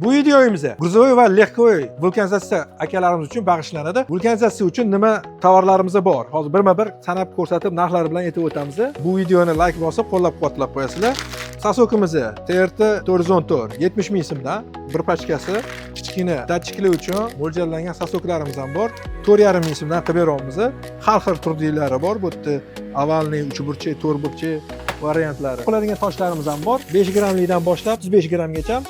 Bu videomiz грузовой va легковой vulkanizatsiya akalarimiz uchun bag'ishlanadi. Vulkanizatsiya uchun nima tovarlarimiz bor? Hozir birma-bir sanab ko'rsatib, narxlari bilan aytib o'tamiz. Bu videoni layk bosib, qo'llab-quvvatlab qo'yasizlar. Сосок imizni TRT 414 70 ming so'mdan bir pachkasi. Kichkina datchiklar uchun mo'ljallangan сосок larimiz ham bor. 4,5 ming so'mdan qilib beryapmiz. Har xil turdilari bor. Bu yerda овальный, uchburchak, to'rtburchak variantlari. Qiladigan toshlarimiz ham bor. 5 grammlikdan boshlab 35 grammgacha.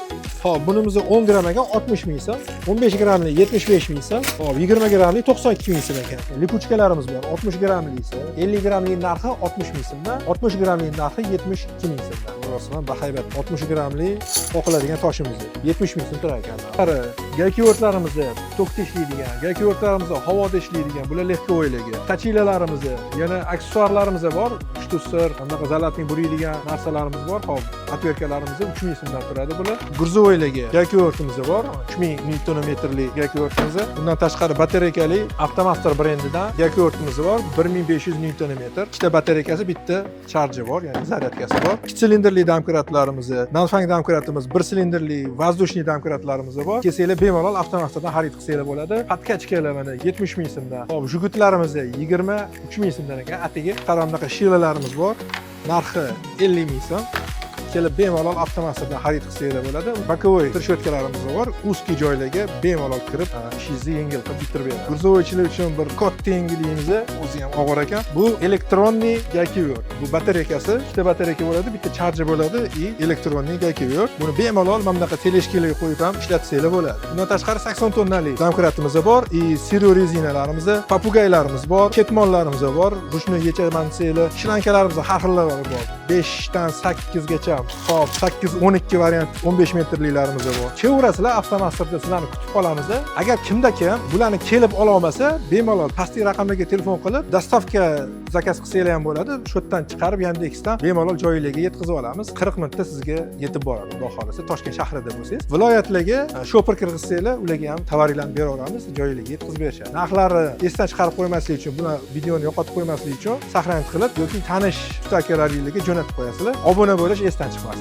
Hop, bunimiz 10 gramm ekan, 60 ming so'm. 15 grammlik 75 ming so'm. Hop, 20 grammlik 92 ming so'm ekan. Липучка larimiz bor, 60 grammlisi. 50 grammlik narxi 60 ming so'mdan, 60 grammlik narxi 72 ming so'mdan. Rostdan bahaybat 60 grammli qoqiladigan toshimiz 70 ming so'm turar ekan. Гайковерт larimizni tokda ishlaydigan, гайковерт larimizni havoda ishlaydigan, bular легковой ligi. Точила larimiz, yana aksessuarlarimiz bor. Штуцер, anaqa залатник buriydigan narsalarimiz bor. Hop, отвертка larimiz 3 ming so'mdan turadi bular. Грузовой ligi гайковерт imiz bor. 3000 newton metrli гайковерт imiz. Bundan tashqari batareykali Avtomaster brendidan гайковерт imiz bor. 1500 newton metr. Ikkita batareykasi, bitta charji bor, ya'ni зарядка si bor. Ikki silindrli dombkratlarimiz, Nanfang dombkratimiz, bir silindrli воздушный dombkratlarimiz bor. Kelsanglar, bemalol Avtomasterdan xarid qilsanglar bo'ladi. Подкачка lar mana 70 ming so'mdan. Hop, жгут larimiz 23 ming so'mdan ekan. Atigi qaramdaqa шила larimiz bor. Narxi 50 ming so'm. Kelib bemalol Avtomasterdan xarid qilsanglar bo'ladi. Боковой трещотка larimiz bor. Узкий joylarga bemalol kirib, ishingizni yengil qilib bitirib beradi. Грузовой chilar uchun bir katta yengilligimiz, o'zi ham og'ir ekan. Bu электронный гайковерт. Bu batareykasi, ikkita batareyka bo'ladi, bitta charji bo'ladi и электронный гайковерт. Buni bemalol mana bunaqa тележка larga qo'yib ham ishlatsanglar bo'ladi. Bundan tashqari 80 tonnalik dombkratimiz bor и сырой rezinalarimiz, попугай larimiz bor, ketmonlarimiz bor. Ручной yechaman desanglar, shlankalarimiz har xillari bor. 5 dan 8 gacha. Hop, 8, 12 variant 15 metrliklarimiz bor. Kelaverasizlar, Avtomasterda sizlarni kutib qolamiz. Agar kimda kim bularni kelib ola olmasa, bemalol pastki raqamlarga telefon qilib, доставка заказ qilsanglar ham bo'ladi. Shu yerdan chiqarib, Yandexdan bemalol joyinglarga yetkazib olamiz. 40 minutda sizga yetib boradi. Xudo xohlasa, Toshkent shahrida bo'lsangiz. Viloyatlarga шофёр kirgizsanglar, ularga ham tovaringlarni beraveramiz, joyinglarga yetkazib berishadi. Narxlari esdan chiqarib qo'ymaslik uchun, buni videoni yo'qotib qo'ymaslik uchun сохранить qilib yoki tanish usta akalaringlarga jo'natib qo'yasizlar. Obuna bo'lish esdan chiqmasin.